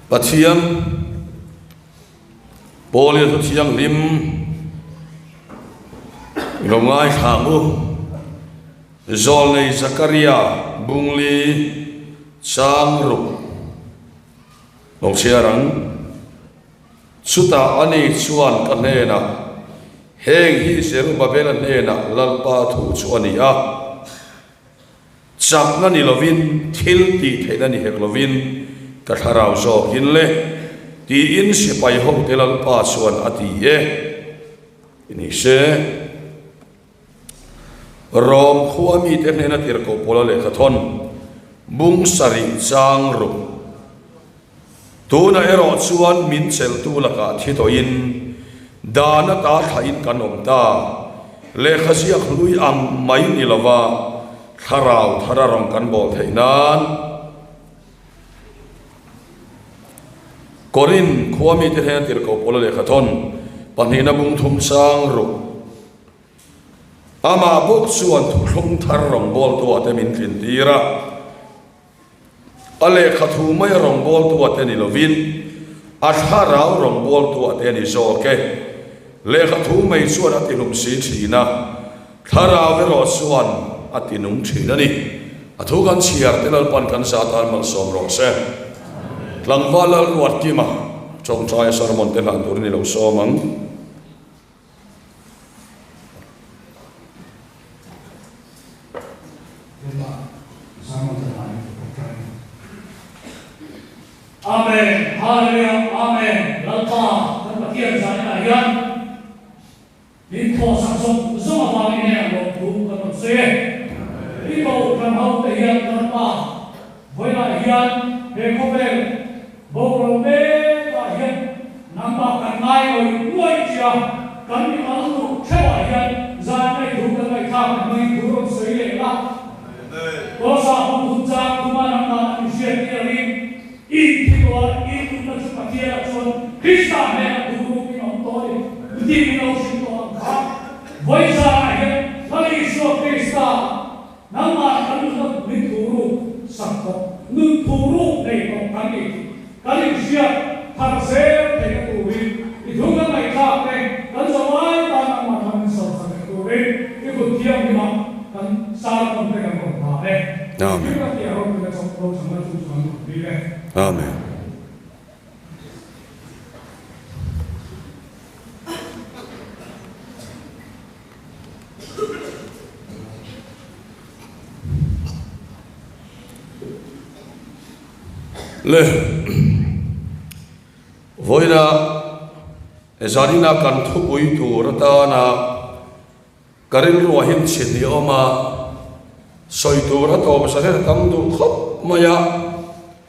Pathian Paul-i thu thianghlim i lo ngaithla ang u. Zawlnei Zakaria Bungli chang ruk lo chhiar ang. Chutah ani chuan ka hnenah, Heng hi Zerubabela hnenah Lalpa thu chu a ni a. Chakna ni lovin, thil tih theihna ni hek lovin, ka thlarau zawkin le, tiin sipai hote Lalpa chuan a ti e. Ti ni se. Rom khua mite hnena tirhkoh Paula lehkha thawn bung sarih chang ruk. Tunah erawh chuan min chelhtu lakah thi tawhin dan ata thlahin kan awm ta. Lehkha ziak hlui ang mai ni lova thlarau thar a rawn kan bawl theih nan Korin khua mite hnena tirhkoh Paula lehkha thawn pahnihna bung thum sang ruk. Amah bawk chuan thuthlung thar rawngbawltuah te min tlintir a. A lehkha thu mai a rawngbawltuah te ni lovin a thlarau rawngbawltuah te a ni zawk e. Lehkha thu mai chuan a tihlum si thin a, thlarau erawh chuan a tinung thin a ni. A thu kan chhiar te Lalpan kan za tan malsawm rawh se. Tlangval Lalruatkima tawngtaia sermon te hlan turin i lo sawm ang. Amen Hallelujah Amen Lalpa kan Pathian zaninah hian min thawhsak zawng zawng avangin heng a lawmthu kan rawn sawi e. I kohhran ho te hian Lalpa vawiinah hian he khawvel Boral mekah hian nangmah kan ngai ngawih ngawih che a, kan mi mal duh theuhah hian zan mai thu kan ngaihthlak na hmangin thu rawn sawi leh la. Kawlsa hung hun chang khuma nangmah an inhriat tir angin i inthilua i nunna chu Pathianah chuan Krista hnenah duhrukin a awm tawh a ni. Chuti min lo hrilh tawh ang kha vawi zanah hian Lal Isua Krista Nangmah kan nunna min thu ruk sak tawh, nun thu ruk nei tawh kan ni tih kan inhriat thar zel theihna turin i thu kan ngaihthlak te kan zawlai tan nangmah khan min sawmsak leh turin i kut thianghlimah kan sermon te kan rawn hlan e. Amen. Engkim a tih a ropuina chawp ro changna chu chu kan rawn dil e. Amen. Le vawiina zanina kan thupui tur atana ka rilruah hian chhin ni awm a, sawi tur a tawp zahlen a tam duh khawp mai a,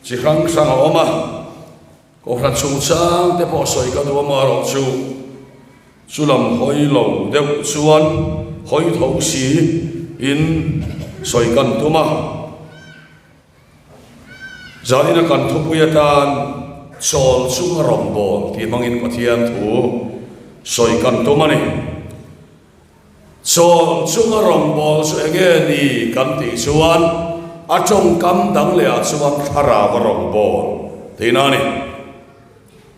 chi hrang hrang a awm a. Kohhran chungchang te pawh sawi ka duh amaherawh chu chu lam hawi lo deuh chuan hawi tho si in sawi kan tum a. Zanina kan thupui atan chawl chunga rawngbâwl tih hmangin Pathian thu sawi kan tum a ni. Chawl chunga rawngbâwl chu eng nge ni kan tih chuan a tawngkam dang lehah chuan thlarau a rawngbâwl tihna a ni.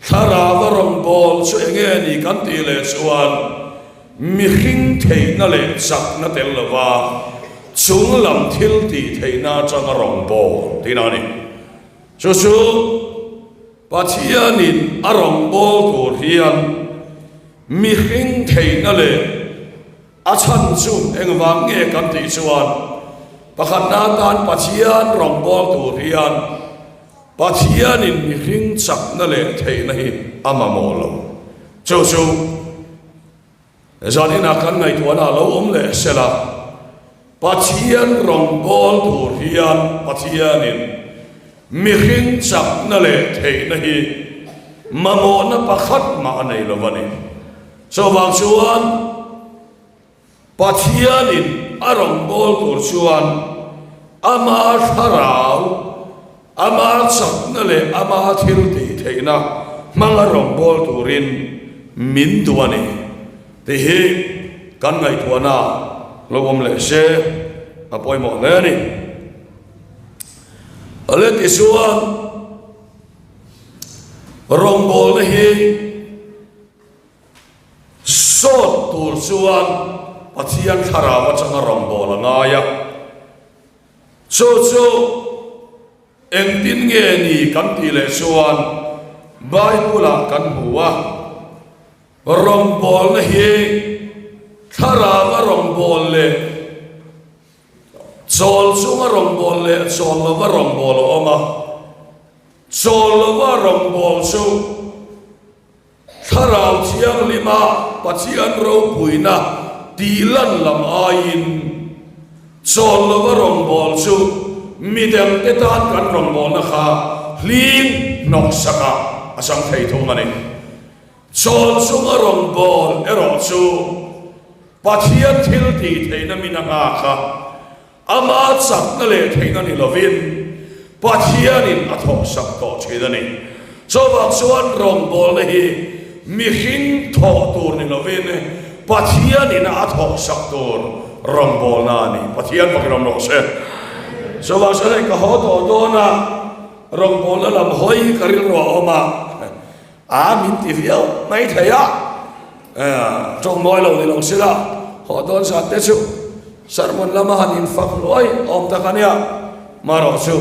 Thlarau a rawngbâwl chu eng nge ni kan tih leh chuan mihring theihna leh chakna tel lova chung lam thil tih theihna atanga rawngbâwl tihna a ni. Chu chu Pathianin a rawngbâwl tur hian Mihring theihna leh a chhan chu engvang nge kan tih chuan pakhatna atan Pathian rawngbâwl tur hian Pathianin mihring chakna leh theihna hi a mamawh lo. Chu chu zaninah kan ngaihtuahna a lo awm leh sela, Pathian rawngbâwl tur hian Pathianin mihring chakna leh theihna hi mamawhna pakhat mah a nei lo a ni. Chuvang chuan Pathianin a rawngbâwl tur chuan ama thlarau, ama chakna leh ama thil tih theihna hmanga rawngbâwl turin min duh a ni. Tih hi kan ngaihtuahna lo awm leh se a pawimawh hle a ni. Ale tichuan. Rawngbawlna hi sawt tur chuan Pathian thlarau atanga rawngbâwl a ngai a. Chu chu engtin nge ni kan tih leh chuan Bible-ah kan hmu a, rawngbâwlna hi thlarau a rawngbâwl leh chawl chunga rawngbâwl leh chawl lova rawngbâwl a awm a. Chawl lova rawngbâwl chu Thlarau Thianghlima Pathian ropuina tih lan lam aiin chawl lova rawngbâwl chu midangte tan kan rawngbâwlna kha hling hnawksakah a chang thei thung a ni. Chawl chunga rawngbâwl erawh chu Pathian thil tih theihna min a nghak a. Ama chakna leh theihna ni lovin Pathianin a thawhsak tawh thin a ni. Chuvang chuan rawngbawlna hi mihring thawh tur ni lovin Pathianin a thawhsak tur rawngbawlna a ni. Pathian fakin awm rawh se. Chuvang chuan hei ka haw tawh dawn a, rawngbawlna lam hawi ka rilru a awm a, a min ti viau mai thei a, tawng mawi lo ni lo sila haw dawn zat te chu sermon lama han infak hluai awm tak a nia. Marawh chu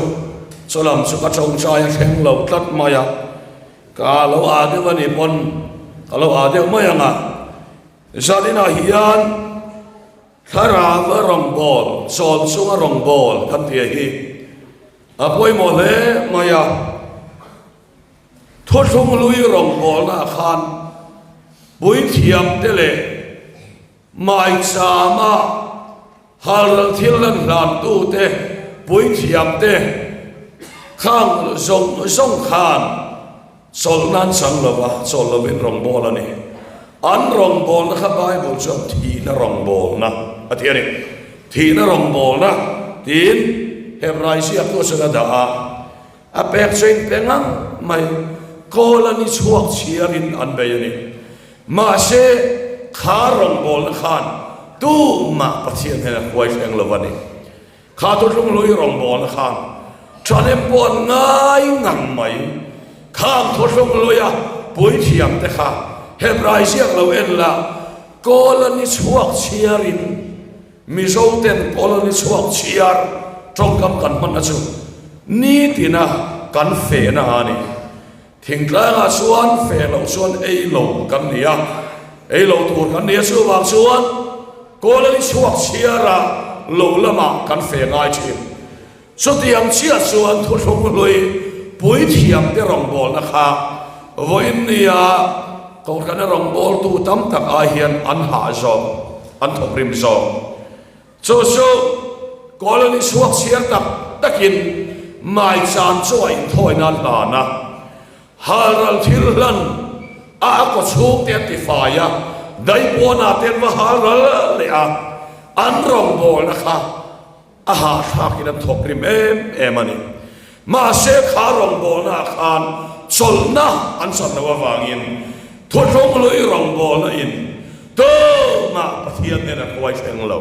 chu lam chu ka tawngtai a thleng lo tlat mai a, ka lo aa deuh a ni pawn ka lo aa deuh mai ang a, zaninah hian thlarau a rawngbâwl, chawl chunga rawngbâwl kan tih hi a pawimawh hle mai a. Thuthlung hlui rawngbawlnaah khan puithiamte leh maichama halral thil lan hlantute puithiamte khang zawng zawng khan chawlh nan chang lova chawlh lovin rawngbâwl a ni. An rawngbawlna kha Bible chuan thihna rawngbawlna a ti a ni. Thihna rawngbawlna tiin Hebrai ziaktu chuan a dah a. A pek chu in pe ngang mai, kawl a ni chhuak chhiarin an bei a ni. Mahse, kha rawngbawlna khan tumah Pathian hian a huai thleng lo a ni. Kha thuthlung hlui rawngbawlna khan thahnem pawh an ngai ngang mai. Khang thuthlung hluia puithiamte kha Hebrai ziak lo en la, kawl a ni chhuak chhiarin Mizo ten colony chhuak chhiar tawngkam kan hmanna chu nitina kan fehna a ni. Thingtlangah chuan feh loh chuan ei lo kan ni a, ei lo tur kan ni a, chuvang chuan colony chhuak chhiara lo lamah kan feh ngai thin. Chutiang chiah chuan thuthlung hlui puithiamte rawngbawlna kha vawiin nia Kohhrana rawngbawltu tam tak ai hian an hah zawk, an thawkrim zawk. Chu chu colony chhuak chhiar tak takin maicham chu a inthawi nan hlan a, halral thil hlan a a kaw chhungte an tifai a, daipawnah te an va halral leh a, an rawngbawlna kha A hahthlakin an thawk rim em em a ni. Mahse kha rawngbawlnaah khan chawlhna an chan loh avangin thuthlung hlui rawngbawlna in tumah Pathian nen a hruai thleng lo.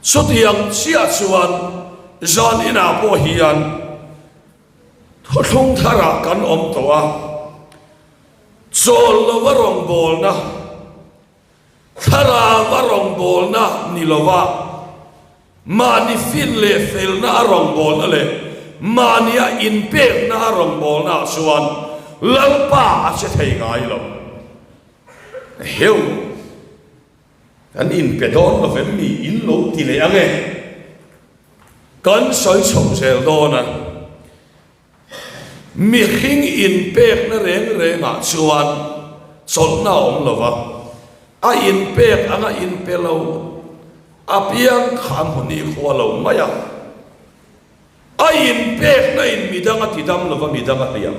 Chutiang chiah chuan zan inah pawh hian thuthlung tharah kan awm tawh a, chawl lova rawngbawlna, Thlarau a rawngbawlna ni lova, mahni fin leh felna a rawngbawlna leh mahnia inpekna a rawngbawlna ah chuan Lalpa a che thei ngai lo. Heu, kan inpe dawn lo vem mi in lo ti leh ang e. Kan sawi chho zel dawn a. Mihring inpekna reng rengah chuan chawlhna a awm lo va, a inpek anga inpe lo apiang kha a hmu nikhua lo mai a. A inpekna in midang a tidam lo va, midang a hliam.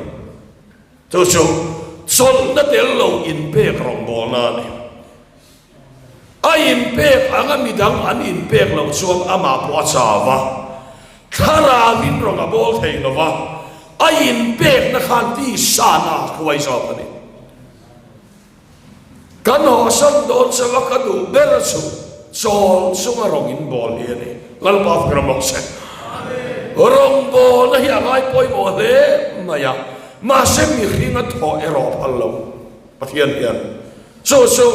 Chu chu chawlhna tel lo inpek rawngbawlna a ni. A inpek anga midang an inpek loh chuan amah pawh a chau va, thlarauin rawng a bawl thei lo va, a inpekna khan tisana a hruai zawk a ni. Kan hawsan dawn chauh a ka duh ber chu chawl chunga rawng inbawl hi a ni. Lalpa fak ram rawh se. Rawngbawlna hi a ngai pawimawh hle. mai a, mahse mihringa thawh erawh a phal lo Pathian hian. Chu chu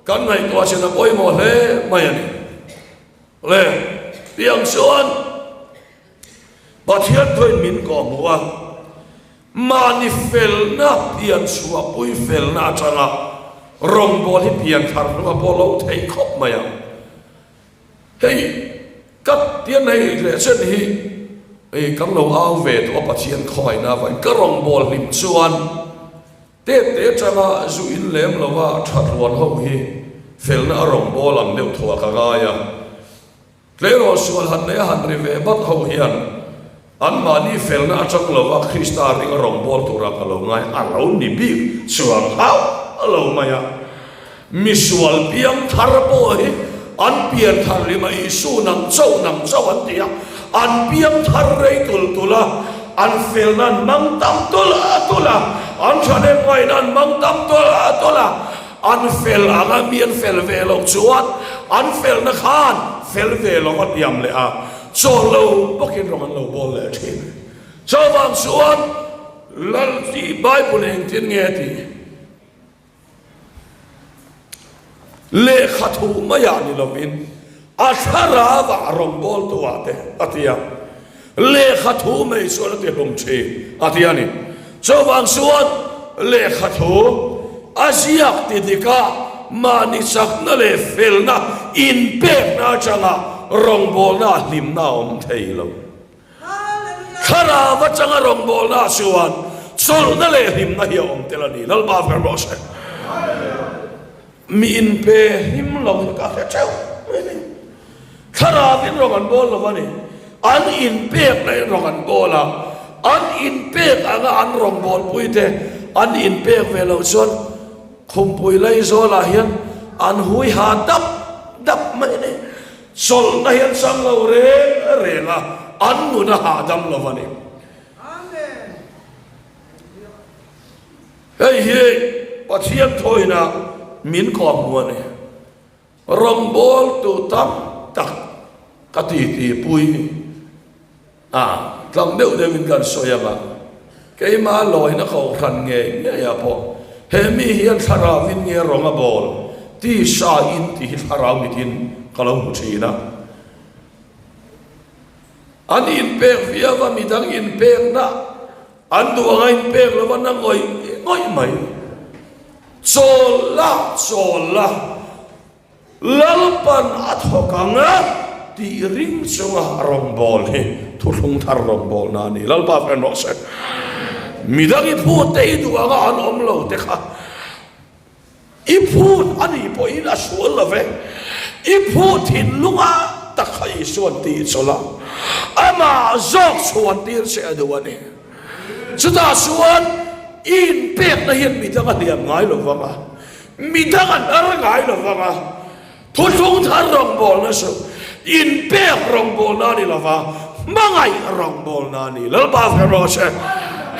kan ngaihtuah chin a pawimawh hle mai a ni. Le, tiang chuan Pathian thuin min kawhhmuh a, mahni felna pian chhuahpui felna atanga rawngbâwl hi pian thar hlua pawh lo theih khawp mai ang. Hei, ka pian hei leh chen hi hei kan lo au ve tawh a Pathian khawngaihna avangin ka rawngbâwl hlim chuan Tet te atanga zu in lem lova that ruan ho hi felna a rawngbâwl ang deuh thuah ka ngai a. Tleirawl sual han nei a han ri ve bat ho hian anmahni felna atang lova Krista ring a rawngbâwl tura ka lo ngai a lo ni bik chuang hauh a lo mai a. Misual piang thar pawh hi an pian thar lima Isu nang chauh nang chauh an ti a, an piang thar rei tul tul a, an felna an mang tam tul tul a, an thahnem ngaihna an mang tam tul tul a, an fel anga mi an fel ve loh chuan an felna khan fel ve lo a hniam leh a, chawl lo bawkin rawng an lo bawl leh thin. Chuvang chuan Lal tih Bible engtin nge tih? Lehkha thu maiah ni lovin a thlarauah rawngbawltuah te a ti a, lehkha thu mai chuan a ti hlum thin a ti a ni. Chuvang chuan lehkha thu a ziak ti dika mahni chakna leh felna inpekna atanga rawngbawlna hlimna a awm thei lo. Thlarau atanga rawngbawlna chuan chawlhna leh hlimna hi a awm tel a ni. Lalpa ber rawh se. Mi inpe hlim lo hi ka hre theuh mai a ni. Thlarauin rawng an bawl lo a ni. An inpekna in rawng an bawl a, an inpek anga an rawngbawlpui te an inpek ve loh chuan khumpui Laizawlah hian an hui ha dap dap mai a ni. Chawlhna hi an chang lo reng reng a, an nun a hahdam lo a ni. Hei hi Pathian thawina min kawhhmuh a ni. Rawngbawltu tam tak ka titipui a, tlang deuh deuhin kan sawi ang a, keimah lawina kohhran ngei ngeiah pawh he mi hian thlarauin nge rawng a bawl tisa in tih hi thlarau mitin ka lo hmu thin a. An inpek viau a, midang inpekna an duh anga inpek lova na ngawih ngawih mai. Chawl la, chawl la. Lalpan a thawk ang a tih ring chunga rawngbâwl hi thuthlung thar rawngbâwlna a ni. Lalpa friend rawh se. Midang i phut te i duh anga an awm lo te kha i phut a nih pawhin a sual lo ve. I phut thinlunga tak kha Isua'n tih chawlh a, amah zawk chhuan tir che a duh a ni. Chutah chuan i inpekna hian midang a hliam ngai lo vang a. Mi dang an ar ngai lo vang a, thuthlung thar rawngbawlna chu inpek rawngbawlna a ni lo va, hmangaih rawngbawlna a ni. Lalpa fem rawh se,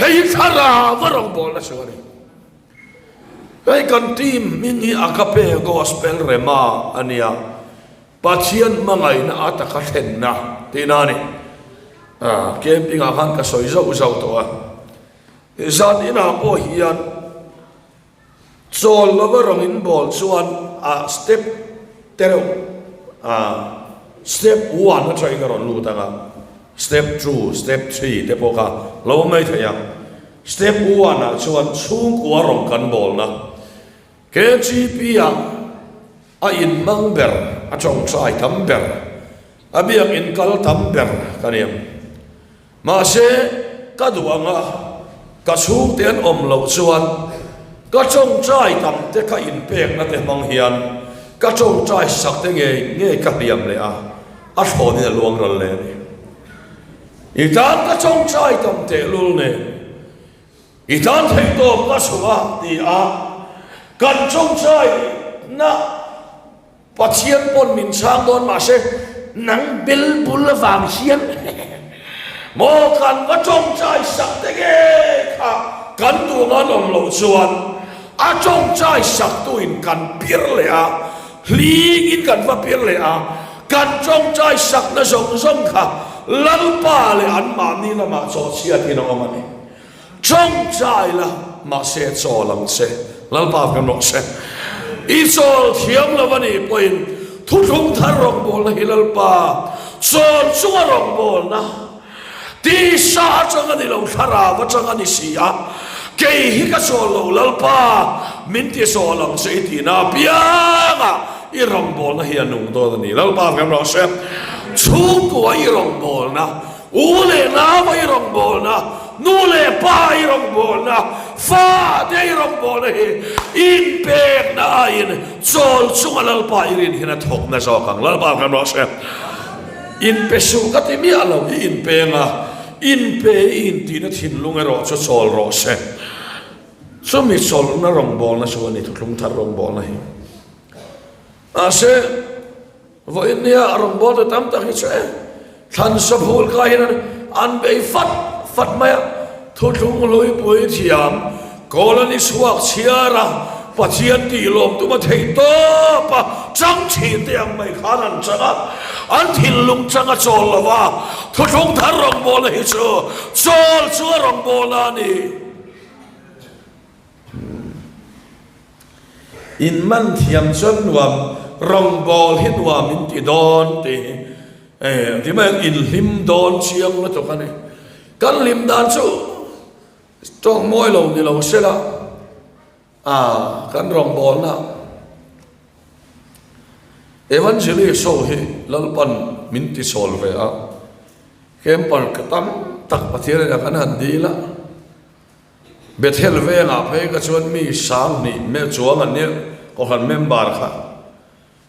hei hi thlarau a rawngbawlna chu a ni. Hei kan team hming hi Agape Gospel Rema a nia, Pathian hmangaihna a taka thlenna tihna a ni. Camping ah khan ka sawi zauh zauh tawh a, zan inah pawh hian Chawl lova rawng in bawl chuan a step te reuh a step one atangin a rawn lut ang a, step two, step three te pawh kha lo awm mai thei ang. Step one ah chuan chhungkua rawng kan bawlna KGP ah a inhmang ber, a tawngtai tam ber, a biakinn kal tam ber ka ni ang. Mahse, ka duh ang a, ka chhungte an awm loh chuan ka tawngtai tam te ka inpekna te hmang hian ka tawngtai sak te ngei ngei ka hliam leh a, a thlawnin a luang ral leh a ni. I tan ka tawngtai tam tehlul nen i tan theihtawp ka chhuah a ti a, kan tawngtai na Pathian pawn min chhang dawn mahse nang bel bul avang hian maw kan va tawngtai sak te ngei kha kan duh anga an awm loh chuan a tawngtai sak tu in kan pir leh a, hling in kan va pir leh a, kan tawngtai sakna zawng zawng kha Lalpa leh anmahni lamah chawhchhiat in a awm a ni. Tawngtai la, mahse chawl ang che. Lalpa kan rawh se. I chawl thiam lo a nih pawhin thuthlung thar rawngbawlna hi Lalpa chawl chunga rawngbawlna tisa atang a ni lo, thlarau atang a ni si a. Kei hi ka chawl lo Lalpa, min ti chawl ang che i tihna apianga i rawngbawlna hi a nung dawn a ni. Lalpa kan rawh se. Chhungkua i rawngbawlna U leh nau i rawngbawlna, nu leh pa i rawngbawlna, fa te i rawngbawlna hi inpekna aiin chawl chunga Lalpa i rin hian a thawkna zawk ang. Lalpa kan rawh se. Inpe suh ka ti miah lo, i inpeng a, inpe i intihna thinlung erawh chu chawl rawh se. Chumi chawlhna rawngbawlna chu a ni thuthlung thar rawngbawlna hi. Mahse, Vawiin nia a rawngbawltu tam tak hi chu e, thlan saphul kai hian an bei fat fat mai a, thuthlung hluipui thiam colony chhuak chhiar a, Pathian tih lawm tum a theih tawp a, chang thin te ang mai khan an chang a, an thinlung chang a chawl lo va, thuthlung thar rawngbawlna hi chu chawl chu a rawngbawlna a ni. In man thiam chuan nuam, rawngbâwl hi nuam in ti dawn tih hi eh ti mai ang, in hlim dawn chiang lutuk a ni. Kan hlim dan chu tawng mawi lo ni lo se la, ah kan rawngbâwlna Evangelist ho hi Lalpan min ti sawl ve a, camper ka tam tak Pathian in a kan han dil a. Bethel vengah phei ka chuan mi 2000 mel chuang an nia Kohhran member kha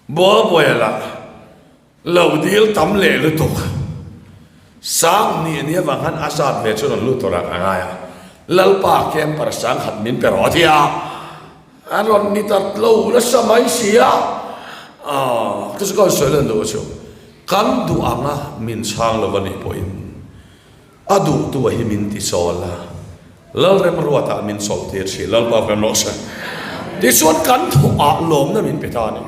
Bualbuaia lah lo dil tam leh lutuk 2000 nia vang khan a zat ve chuan an lut tur ah ka ngai a Lalpa camper 10,000 min pe rawh a ti a a rawn ni ta lo nasa mai si a aw chu chu ka rawn sawi lan duh chu kan duh anga min chhang lo a nih pawhin A duhtu a hi min ti chawl a, Lalremruatah min chawlhtir thin, Lalpa kan rawh se. Tichuan kan thawhah lawmna min pe ta a ni.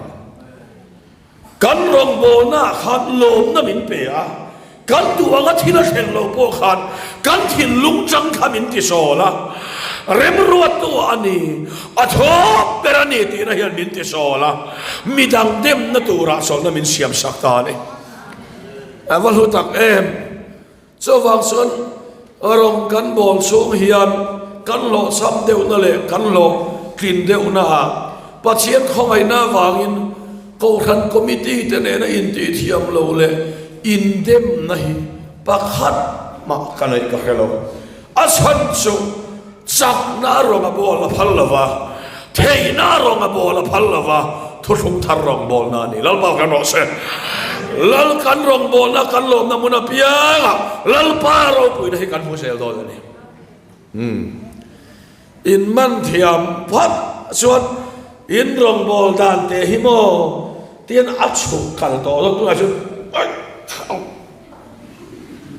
Kan rawngbawlnaah khan lawmna min pe a, kan duh anga thil a thleng lo pawh khan kan thinlung chang kha min ti chawl a, Remruattu a ni, a thawk ber a ni tihna hian min ti chawl a, midang demna turah chawlhna min siamsak ta a ni. A va hlu tak em! Chuvang chuan rawng kan bawl chhung hian kan hlawhchham deuhna leh kan hlawhtlin deuhnaah Pathian khawngaihna avangin Kohhran Committee te nena intihthiam lo leh indemna hi pakhat mah ka neih ka hre lo. A chhan chu chakna rawng a bawl a phal lo va, theihna rawng a bawl a phal lo va, thuthlung thar rawngbawlna a ni. Lalpa kan rawh se. Lal kan rawngbawlna kan lawmna hmun apianga Lalpa ropuina hi kan hmu zel dawn a ni. Hmm. In man thiam phat chuan in rawngbâwl dan teh hi maw tiin a chhuk kal tawh lo tunah chuan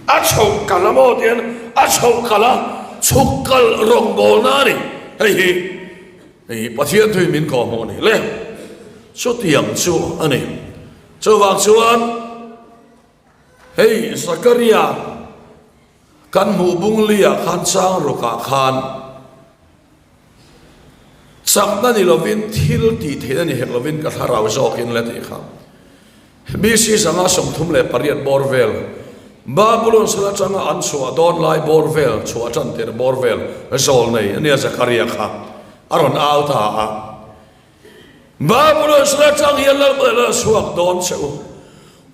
a chhuk kal a maw tiin a chhuk kal a chhuk kal rawngbâwlna a ni hei hi hei hi Pathian thuin min kawh hmuh a ni le chutiang chu a ni chuvang chuan hei Zakaria Kan hmuh bung liah khan chang rukah khan chakna ni lovin thil tih theihna ni hek lovin ka thlarau zawkin la tih kha. BC 138 bawr vel Babulon sal atanga an chhuah dawn lai bawr vel chhuah tan tir bawr vel zawl nei a nia Zakaria kha a rawn au ta a. Babulon sal atang hian Lalpa lal chhuak dawn che u.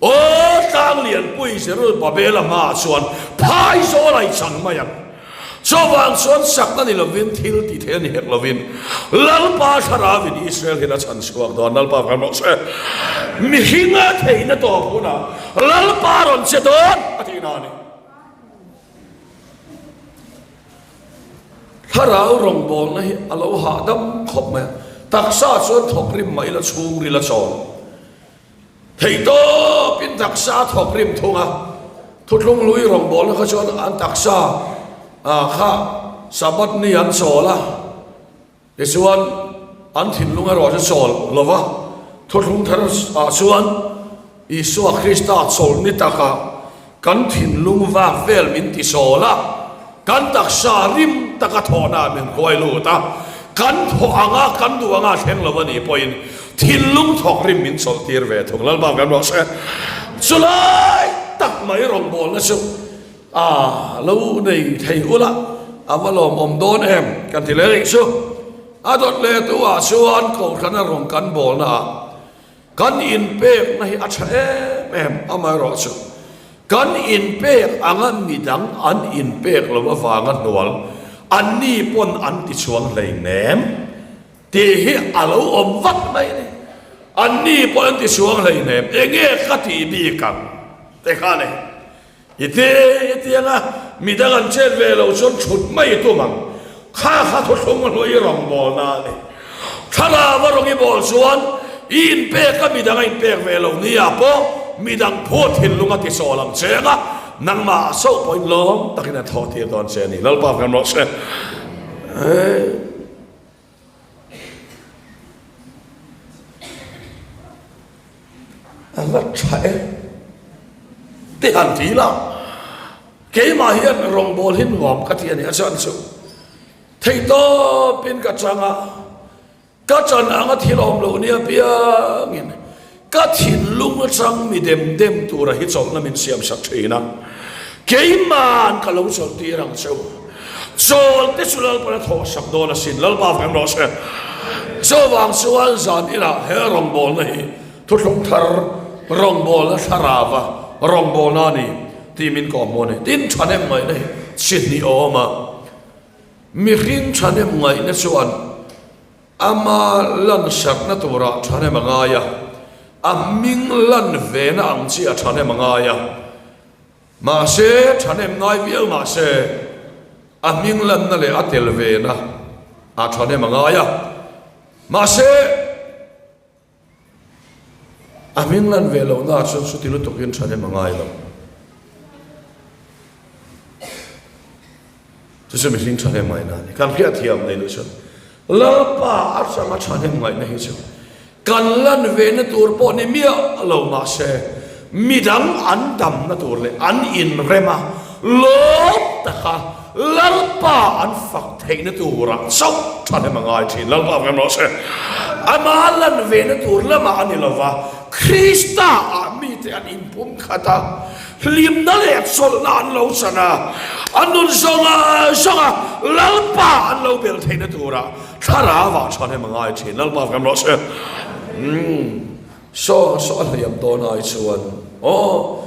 Aw tlang lianpui Zerubbabela hmaah chuan phai zawl a i chang mai ang. Chuvang chuan sakna ni lovin thil ti thei a ni hek lovin Lalpa thlarauin Israel hian a chhan chhuak dawn. Lalpa kan rawh se. Mihringa theihna tawp hunah Lalpa rawn che dawn a tihna a ni. Thlarau rawngbawlna hi a lo hahdam khawp mai a, taksa chuan thawk rim mah ila chhungril a chawl. Theihtawpin taksa a thawk rim thung a, thuthlung hlui rawngbawlna kha chuan an taksa kha Sabbath ni an chawl a, tichuan an thinlung erawh chu chawl lo va, thuthlung thar ah chuan Isua Krista chawlhni takah kan thinlung vak vel min ti chawl a. Kan taksa rim taka thawhna min hruai lut a, kan thawh anga kan duh anga thleng lo a nih pawhin thinlung thawk rim min chawlh tir ve thung. Lalpa kan rawh se. Chulai tak mai rawngbawlna chu a lo nei thei ula a va lawmawm dawn em kan ti leh rih chu. A dawt leh tu ah chuan kohhrana rawn kan bawlna ah Kan inpekna hi a tha em em, amaherawhchu kan inpek anga midang an inpek lo avanga hnual anni pawn an ti chhuang hleinem tih hi a lo awm vat mai a ni. Anni pawn an ti chhuang hleinem, enge ka tih bik ang te kha a ni. I te i tiang a, midang an chet ve lo chuan thut mai i tum ang. Kha kha thuthlung hlui rawngbawlna a ni. Thlarau a rawng i bawl chuan i inpek a, midang a inpek ve lo nia pawh midang phu thinlung a tichawl ang che anga nangmah ah chauh pawhin lawm takin a thawh tir dawn che a ni. Lalpa kan rawh se. A la tha e ti han ti la, keimah hian rawngbâwl hi nuam ka ti a ni a chuan chu theihtawpin ka chang a, ka chan anga thil awm loh nia piangin ka thinlung atang mi dem dem tura hi chawlhna min siam sak thin a, keima'n ka lo chawlh tir ang cheu. Chawl te chu Lalpan a thawh sak dawn asin, Lalpa fem rawh se. Chuvang chuan zan inah he rawngbawlna hi thuthlung thar rawngbawlna thlarava rawngbawlna a ni tih min kawhhmuh a ni. Tin, thahnem ngaihna hi chi hnih a awm a, mihring thahnem ngaihna chuan ama lan sarhna turah thahnem a ngai a, a hming lan vena ang chiah thahnem a ngai a. Mahse, thahnem ngai viau mahse, a hming lanna leh a tel vena ah thahnem a ngai a. Mahse, a hming lan ve lohna ah chuan chuti lutukin thahnem a ngai lo. Chu chu mihring thahnem ngaihna a ni. Kan hriatthiam nei loh chuan Lalpa atanga thahnem ngaihna hi chu kan lan vena tur pawh ni miah lo mahse midang an damna tur leh an inrema lawm taka Lalpa an fak theihna turah chauh thahnem a ngai thin. Lalpa fak rawh se. Ama lan vena tur lamah a ni lova, Krista ah mite an inpumkhat a. Hlimna leh chawlhna an lo chan a, an nun zawnga zawnga Lalpa an lo bel theihna tura thlarauah thahnem a ngai thin. Lalpa kan rawh se. Umm, saw saw a hliam dawn ai chuan aw,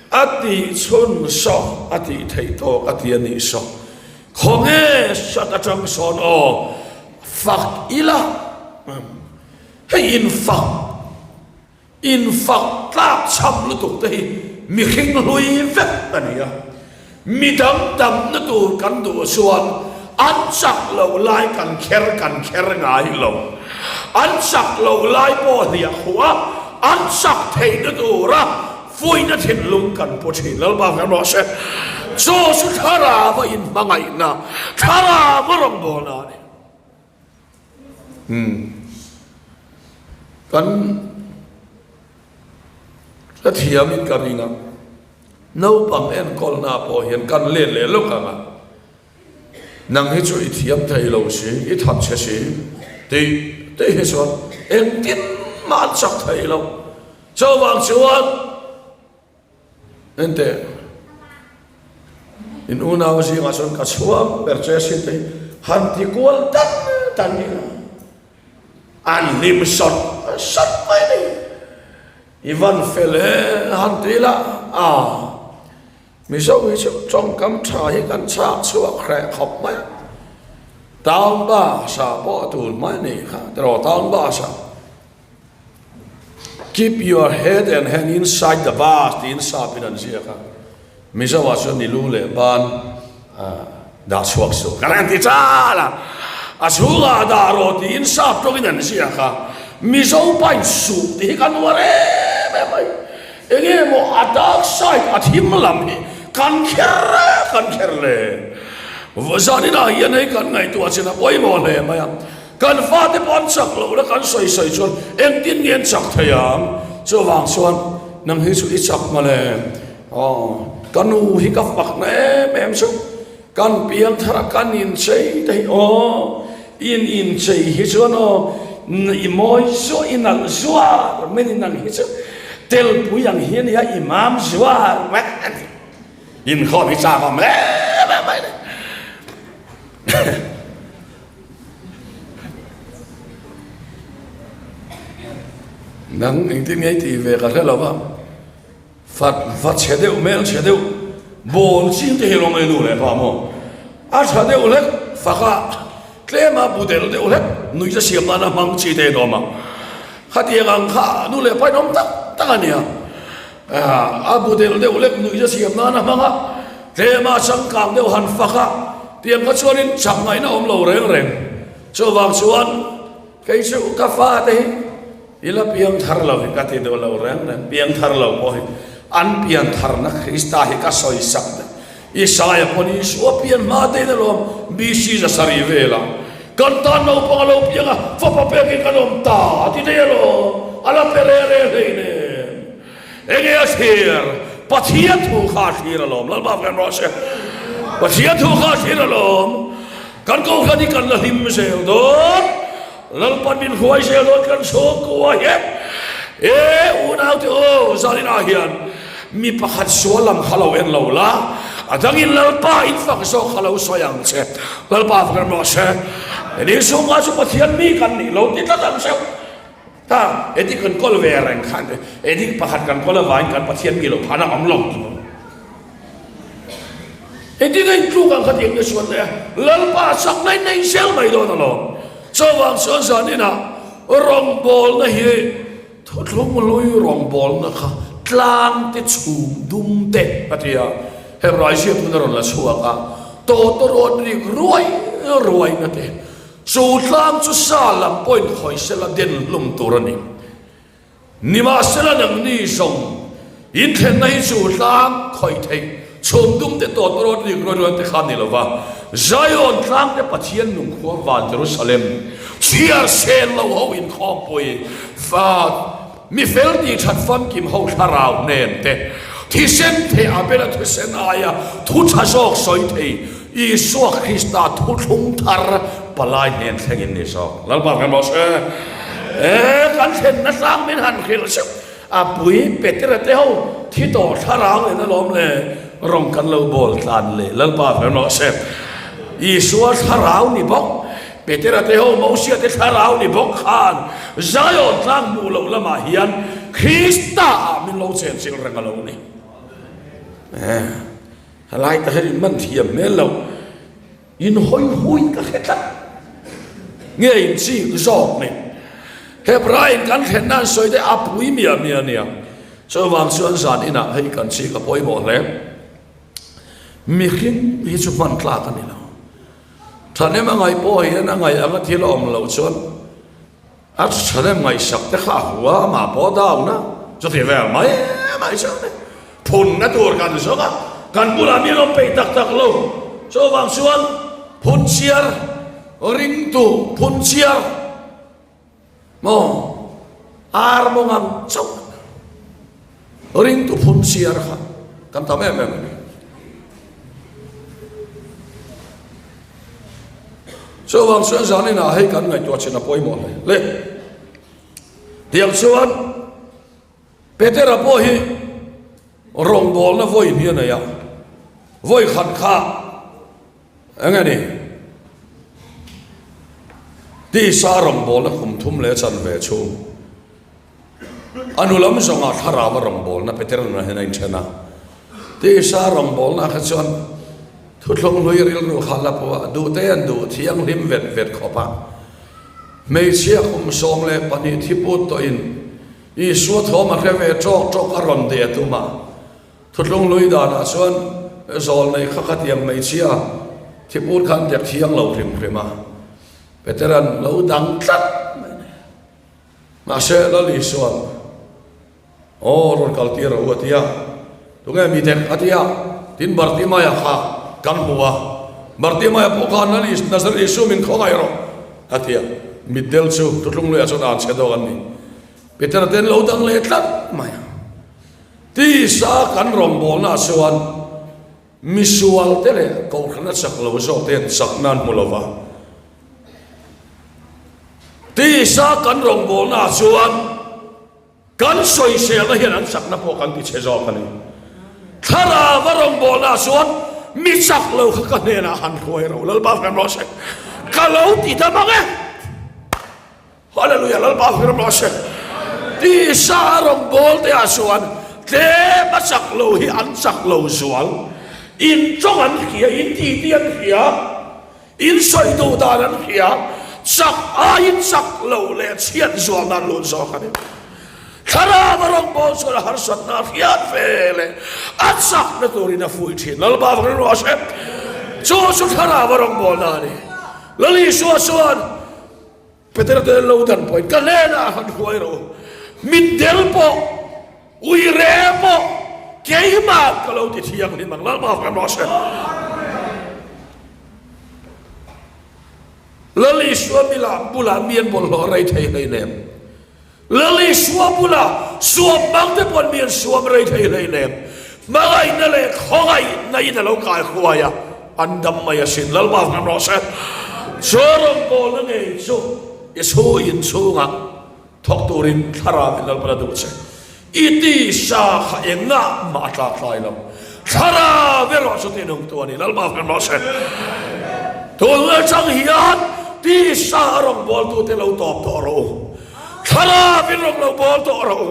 a tih chhun saw a tih theih tawk a ti a nih saw. Khawnge sat atang sawn aw, fak ila, hei infak. Infak tlak chham lutuk te hi mihring hlui vek a ni a, midang damna tur kan duh chuan an chak lo lai kan kher kan kher ngai lo. An chak lo lai pawh hliah khuh a, an chak theihna tura fuihna thinlung kan pu thin. Lalpa kan rawh se. Chu chu thlarau a inhmangaihna, thlarau a rawngbawlna a ni. Umm kan ka thiamin ka ring a, naupang enkawlna pawh hian kan let leh lawk ang a, nang hi chu i thiam thei lo si, i that chhe si tih tih hi chuan engtin mah an chak thei lo. Chuvang chuan. Enteh, in unau zingah chuan ka chhuang ber che asin te hi han ti kual tan tan ila an hlim sawt sawt mai a ni. I van fel e han ti ila a, Mizo hi chu tawngkam tha hi kan chhak chhuak hreh khawp mai a. Town bus ah pawh a tun mai a nih kha tiraw town bus ah. Keep your head and hand inside the bus tiin sap in an ziak a, Mizo ah chuan ni lu leh ban dah chhuak suh kan han ti chal a, a chhungah dah rawh tiin sap tawngin an ziak a, Mizo pain suh tih hi kan uar em em mai, enge maw a dark side a thim lam hi kan kher kan kher le, zaninah hian hei kan ngaihtuah chin a pawimawh hle mai a. Kan fate pawh an chak loh la kan sawi sawi chuan engtin nge an chak thei ang? Chuvang chuan nang hi chu i chak mawle. Aw, ka nu hi ka fakna em em chu. Kan piangthar a kan inchei te hi aw, in inchei hi chuan aw, i mawi zuah, i nalh zuar mai ni nang hi chu telpui ang hi a nia, i mam zuar mai a ni. Inkhawm hi chak awm em em mai ni. Nang engtin nge i tih ve ka hre lo va. Fat va chhe deuh hmel chhe deuh bawl ching te hi lawng ei nu leh pa maw? A tha deuh hlek fak a, tlem a bu del deuh hlek nuih te siam nana hmang chi te in awm a. Khatiang ang kha nu leh pa in awm tak tak a nia. A bu del deuh hlek nuih te siam nana hmang a, tlem a changkang deuh han fak a, tiang kha chuanin chak ngaihna awm lo reng reng. Chuvang chuan kei chu ka fa te hi I la piang thar lo hi ka ti duh lo reng reng, piang thar lo pawh hi an pian tharna Krista hi ka sawi sak daih. Isaia pawn Isua pian hma te in alawm BC 700 velah kan tan naupang a lo piang a, fapa pekin kan awm ta a ti daih alawm, a la pe re re hlei nen. Enge a thlir? Pathian thu kha a thlir alawm, Lalpa kan rawh se. Pathian thu kha a thlir alawm. Kan kohhran hi kan la hlim zel dawn. Lalpan min hruai zel dawn kan chhungkua hian e unaute aw zaninah hian mi pakhat sual lam kha lo en lo la a dangin Lalpa in fak zawk kha lo sawi ang che Lalpa fak rawh se ni chhungkua chu Pathian mi kan nih lo ti tlat ang cheu ta edi kan kawl ve reng khan edi pakhat kan kawl avangin kan Pathian mi lo phana awm lo Engtin a intluk ang kha tih ang chuan le Lalpa chak na in a inzel mai dawn alawm. Chuvang chuan zaninah rawngbawlna hi thuthlung hlui rawngbawlna kha tlang te chhum dum te a ti a, Hebrai ziak tuna rawn la chhuak a, tawtawrawt rik ruai ruaina te chu tlang chu sa lam pawhin khawisela den hlum tur a ni. Nimahsela nangni zawng inthlenna hi chu tlang khawih theih chhum dum te tawt rawt rik ruai ruai te kha ni lova, Zion tlang te Pathian nungkhua van Jerusalem chhiar sel lo ho inkhawmpui fa mi fel tih that famkim ho thlarau hnen te thisen theh a bela thisen aia thu tha zawk sawi thei Isua Krista thuthlung thar palai hnen thlengin ni zawk. Lalpa kan rawh se. E, kan thlenna tlang min han hrilh seuh. A pui Petera te ho thi tawh thlarau nen alawm le rawng kan lo bawl tlan le. Lalpa kan rawh se. Isua thlarau ni bawk, Petera te ho Mosia te thlarau ni bawk khan Zion tlang hmuh loh lamah hian Krista ah min lo chenchilh reng a lo ni. E. Helai ta hian in man thiam hmel lo, in hawi hui ka hre tlat nge in chik zawk ni. Hebrain kan thlen nan sawi te a pui miah miah nia. Chuvang chuan zan inah hei kan chik a pawimawh hle. Mihring hi chu hman tlak a ni lo. Thahnem a ngaih pawh hian a ngaih anga thil a awm loh chuan A Thahnem ngaihsak te kha a hua amah pawh a down a, chuti vel mai mai chu a ni. Phunna tur kan zawng a, kan bulah mi an awm peih tak tak lo. Chuvang chuan phunchiar ringtu phunchiar maw ar mawng ang chauh ringtu phunchiar kha kan tam em em a ni. Chuvang chuan zaninah hei kan ngaihtuah chin a pawimawh hle hle. Tiang chuan Petera pawh hi rawngbawlna vawi hnih a nei a, vawi khat kha eng nge ni tisa rawngbawlna kum thum leh chanve chhung a nu lam zawngah thlarau a rawngbawlna Petera nunah hian a inthen a. Tisa rawngbawlna kha chuan thuthlung hlui rilru kha la pawh a duhte an duh thianghlim vet vet khawp a. Hmeichhia kum 12 thi put tawhin Isua thawm a hre ve tawk tawk a rawn deh a tum a. Thuthlung hlui danah chuan zawlnei kha khatiang hmeichhia thi put kha an dek thiang lo hrim hrim a. Petera'n lo dang tlat mai a ni. Mahse, Lal Isua'n, Aw, rawn kal tir rawh u a ti a. Tunge mi dek a ti a. Tin, Bartimaia kha kan hmu a. Bartimaia pawh khan Lal Is, Nazareth Isu min khawngaih rawh a ti a. Mitdel chu Thuthlung luiah chuan an chhe dawk an ni. Petera ten lo dang leh tlat mai a. Tisa kan rawngbawlnaah chuan. Misualte leh kohhrana chak lo zawkte an chak nan hmu lova. Tisa kan rawngbawlnaah chuan kan sawiselna hian an chakna pawh kan tichhe zawk a ni. Thlarava rawngbawlnaah chuan mi chak lo kha ka hnenah han hruai ro, Lalpa fem rawh se, ka lo ti dam ang e. Hallelujah, Lalpa fem rawh se. Tisa rawngbawlte ah chuan tlem a chak lo hi an chak lo zual. In tawng an hria, in titi an hria. In sawi duh dan an hria, chak aiin chak lo leh chhiat zual nan lut zawk a ni. Thlarau a rawngbâwl chuan a harsatna a hriat ve leh a chakna turin a fuih thin. Lalpa vang rilru a hre. Chu chu thlarau a rawngbâwlna a ni. Lal Isua chuan Petera te lo dan pawhin ka hnenah han hruai rawh u. Mitdel pawh, uire pawh keimah ka lo ti thianghlim ang. Lalpa vang rawh se. Lal Isua mila bulah mi an bawlhhlawh rei thei hleinem. Lal Isua bulah suam mang te paw'n mi an suam rei thei hleinem. Hmangaihna leh khawngaihna in a lo kai hruai a, an dam mai asin. Lalpa vang rawh se. Chu rawngbawlna ngei chu i chhu inchhungah thawk turin Thlarau in Lalpan a duh che. I tisa kha engah mah a tlak tlai lo. Thlarau erawh chu tinungtu a ni. Lalpa hmel rawh se. Tun atang hian tisa a rawngbawltute lo tawp tawh rawh u. Thlarauin rawn lo bawl tawh rawh u.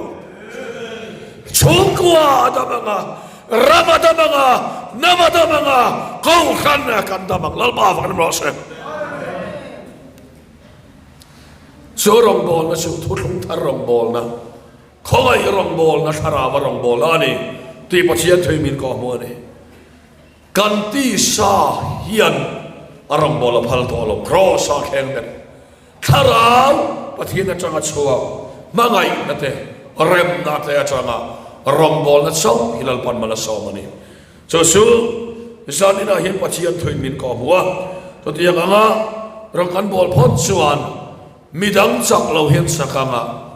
Chhungkua a dam ang a, ram a dam ang a, hnam a dam ang a, kohhran kan dam ang. Lalpa hmel rawh se. Chu rawngbawlna chu thuthlung thar rawngbawlna, khawngaih rawngbawlna, thlarau a rawngbawlna a ni tih Pathian thui min kawhhmuh a ni. Kan tisa hian a rawngbawlna phal tawh lo, Kraws-a thleng ber thlarau Pathian atanga chhuak hmangaihna te, remna te atanga rawngbawlna chauh hi Lalpan mal a sawm a ni. Chu chu zan inah hian Pathian thuin min kawhhmuh a, chutiang anga rawng kan bawl phawt chuan midang chak lo hian chak anga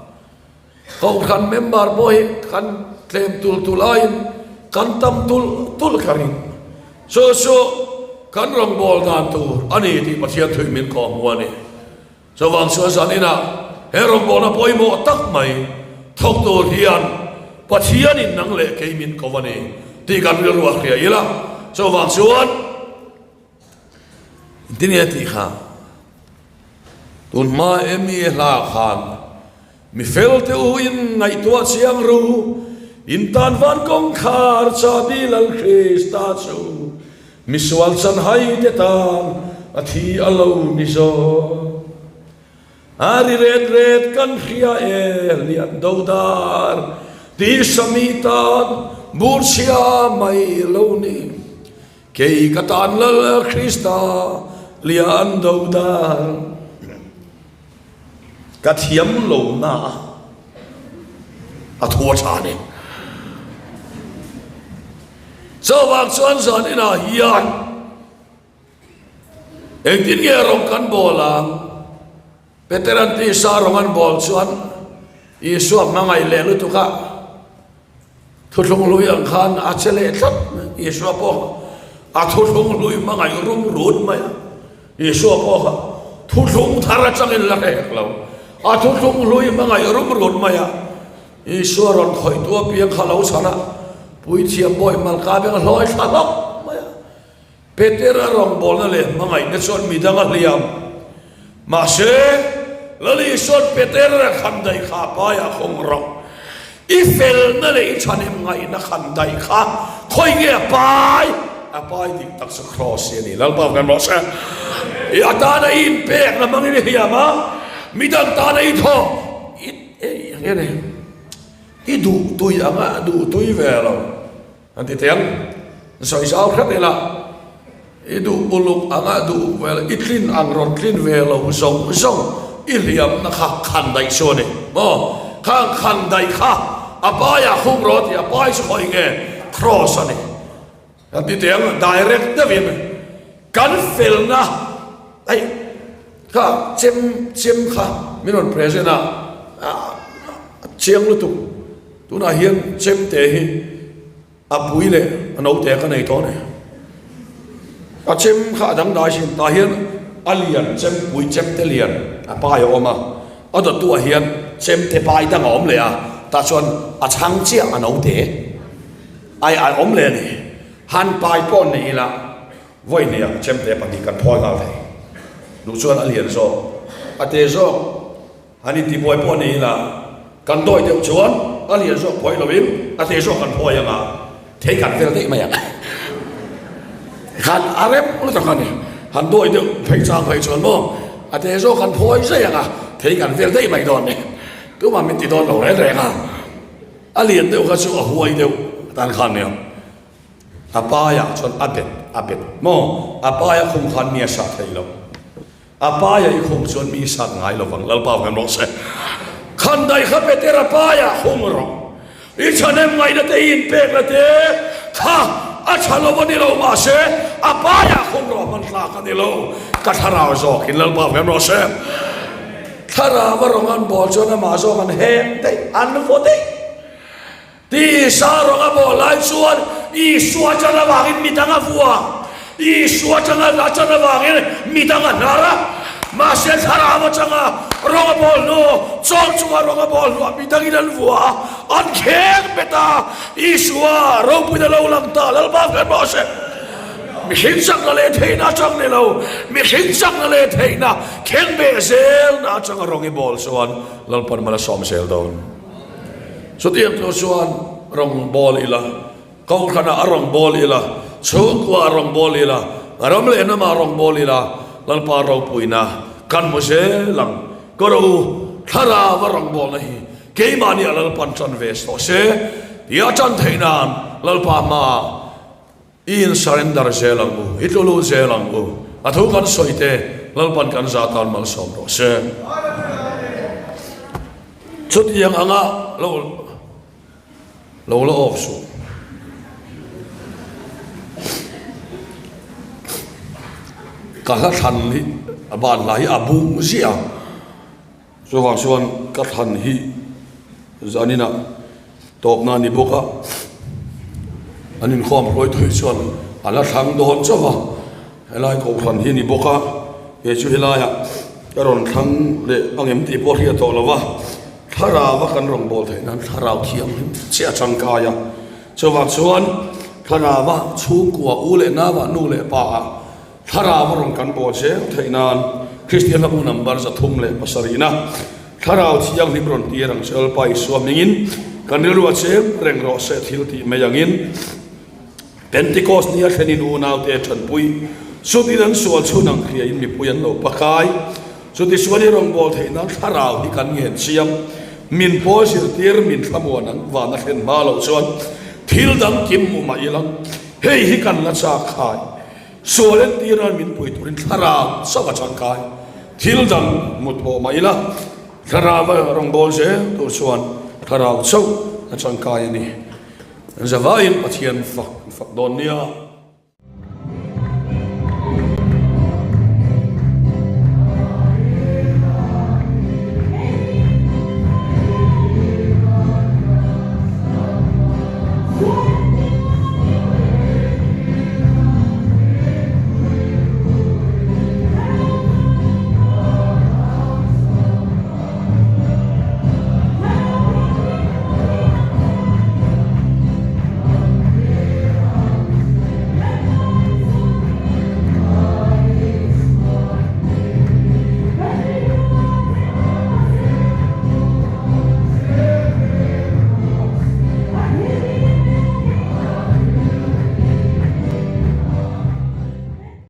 Kohhran member pawh hi kan tlem tul tul aiin kan tam tul tul ka ring. Chu chu kan rawngbâwl dan tur a ni tih Pathian thuin min kawhhmuh a ni. Chuvang chuan zan inah he rawngbawlna pawimawh tak mai thawk tur hian Pathianin nang leh kei min ko a ni tih kan rilru a hria ila. Chuvang chuan engtin nge tih kha tun hma emi hla khan mi fel te u in ngaihtuah chiang ru in tan van kawngkhar chabi Lal Krista chu Misual chanhai te tan a thi a lo ni zawk. A ri ret ret kan hria e lian do dar ti sami tan bur chhia mai lo ni. Kei ka tan Lal Krista lian do dar. Ka thiam lo na a thu a tha ni. Chuvang chuan zan inah hian engtin nge rawng kan bawl ang? Peteran tisa rawng an bawl chuan Isua hmangaih leh lutuk a, thuthlung hlui ang khan a che leh tlat mai. Isua pawh a thuthlung hlui hmangaih rum rut mai a. Isua pawh kha thuthlung thar atangin la hrek lo, a thuthlung hlui hmangaih rum rut mai a. Isua rawn khawihtu apiang kha lo chhan a, Puithiam bawi Malka beng a hlawi thla hlawk mai a. Petera rawngbawlna leh hmangaihna chuan midang a hliam. Mahse, Lal Isua'n Petera khan daih kha a paiah khawng rawh. I felna leh i thahnem ngaihna khan daih kha khawi nge a pai? A pai dik tak chu Kraws hi a ni. Lalpa kan rawh se. I atana i inpekna hmangin i hliam a, midang tana i thawh i Ei eng nge ni? I duh tui ang a, duh tui ve lo. An ti thei ang. Sawi zau hret ila, i duh uluk ang a, duh ve lo, i tlin ang rawn tlin ve lo zawng zawng i hliamna kha khan daih chu a ni. Maw? Khang khan daih kha a paiah khum rawh tih a pai chu khawi nge? Cross a ni. Kan ti teh ang, direct deuhin kan felna hei kha chem chem kha min rawn present a, a chiang lutuk. Tunah hian chem te hi a pui leh a naute ka nei tawh a ni. A chem kha a dangdai sin tah hian a lian chempui chemte lian a pai a awm a, a dawttuah hian chemte pai dang a awm leh a, tah chuan a chhang chiah a note ai a awm leh a ni. Han pai pawh nei ila vawi hnih chemte pahnih kan phawi nghal thei. Duh chuan a lian zawk, a te zawk. An intibuai pawh ni ila, kan dawi deuh chuan a lian zawk phawi loin a te zawk kan phawi anga thei kan vel daih mai ang. Khan a rem lutuk a ni. Han dawi deuh phei chang phei chuan maw a te zawk kan phawi zai anga thei kan vel daih mai dawn ni. Tumah min ti dawn lo reng reng a. A lian deuh kha chu a huai deuh tan khan nia. A paiah chuan a bet a bet maw a paia khum khan mi a sah thei lo. A paia i khum chuan mi sat ngai lo vang, Lalpa vem rawh se. Khandai kha Peter a paia khum rawh. I thahnem ngaihna te i inpek la te kha a tha lo a ni lo mahse a paia khum rawh hman tlak a ni lo. Ka thlarau zawkin Lalpa vem rawh se. Thlarau a rawng an bawl chuan amah zawk an hek daih, an vaw daih. Tisa rawng a bawl lai chuan Isua chan avangin mi dang a vua. Isua chang a chan avangin mi dang a hnar a. Mahse thlarau atanga rawng a bawl hnu, chawng chunga rawng a bawl hnuah mi dangin an vua a, an kheng bet a. Isua ropuina lo lang ta, Lalpa hmel rawh se. Mihring chakna leh theihna atang ni lo, mihring chakna leh theihna kheng beh zelna atanga rawng i bawl chuan Lalpan mal a sawm zel dawn. Chutiang tur chuan rawngbâwl ila, kohhranah a rawngbâwl ila, chhungkuaah a rawngbâwl ila, ram leh hnamah rawngbâwl ila, Lalpa ropuina kan hmu zel ang. Ka ro thlarau a rawngbâwlna hi keimahniah Lalpan ṭan ve tawh se tih a ṭan theih nan Lalpa hmaah I in surrender zel ang u, i tlu lut zel ang u. A thu kan sawi te Lalpan kan za tan malsawm rawh se. Chutiang anga lo lo la off suh. Ka hla thlan hi a ban hla hi a bung ziah a. Chuvang chuan ka thlan hi zaninah tawpna a ni bawk a, an inkhawm hruai thui chuan a la thlang dawn chauh a, helai kohhran hi a ni bawk a, kei chu helaiah ka rawn thlang leh angem tih pawh hriat tawh lo va, thlarau a kan rawn bawl theih nan thlarau thianghlim chiah a tangkai a, chuvang chuan thlarau a chhungkua u leh nau ah nu leh pa ah Thlarau a rawn kan bawl zel theih nan Kristian hlabu number 307 na Thlarau Thianghlim rawn tir ang che Lalpa Isua hmingin kan rilru a cheng reng rawh se thil tih mai angin Pentecost nia thlenin unaute thanpui chutin an sual chhun ang hriain mipui an lo pakai chuti chuan i rawn bawl theih nan Thlarau hi kan ngen chiang min pawl zirtir min thlamuan ang vana thlen hma loh chuan thil dang kim hmu mah ilang hei hi kan la chak khai Sual entir nan min pui turin thlarau chauh a changkai. Thil dang mut pawh mah ila, thlarau a rawngbâwl zel tur chuan thlarau chauh a changkai a ni. Zavaiin Pathian fak fak dawn nia.